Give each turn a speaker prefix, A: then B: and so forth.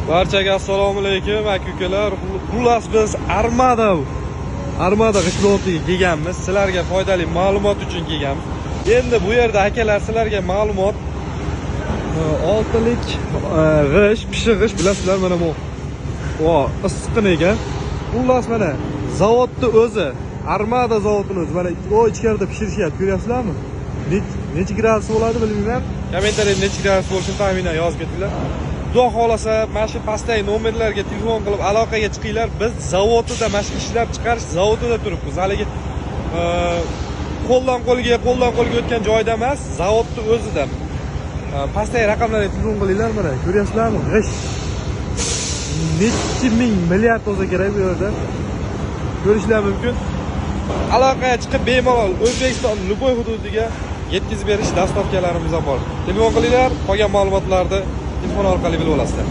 A: Barchaga assalomu alaykum, aka ukalar. Xullas, biz Armada g'isht zavodiga kelganmiz. Sizlarga foydali ma'lumot uchun kelganmiz. Endi bu yerda, akalar, sizlarga ma'lumot, oltilik g'isht, pishiq g'isht, bilasizlar, mana bu vo issiqqina ekan. Xullas, mana zavodni o'zi, Armada zavodini o'zi, mana o ichkarida pishirishyapti, ko'ryapsizlarmi? Necha gradus bo'ladi, bilmayman. Kommentariyada necha gradus bo'lishini taxminan yozib ketinglar. Xudo xohlasa, mana shu pastdagi nomerlarga telefon qilib aloqaga chiqinglar. Biz zavodida, mana shu ishlab chiqarish zavodida turibmiz. Haligi qo'ldan qo'lga o'tgan joyda emas, zavodni o'zida. Pastdagi raqamlarga telefon qilinglar, mana ko'ryapsizlarmi? G'isht nechi ming milliard bo'lsa kerak bu yerda. Ko'rishlar mumkin. Aloqaga chiqib, bemalol O'zbekiston любой hududiga yetkazib berish, доставка larimiz ham bor. Telefon qilinglar, qolgan ma'lumotlarni telefon orqali bilib olasizlar.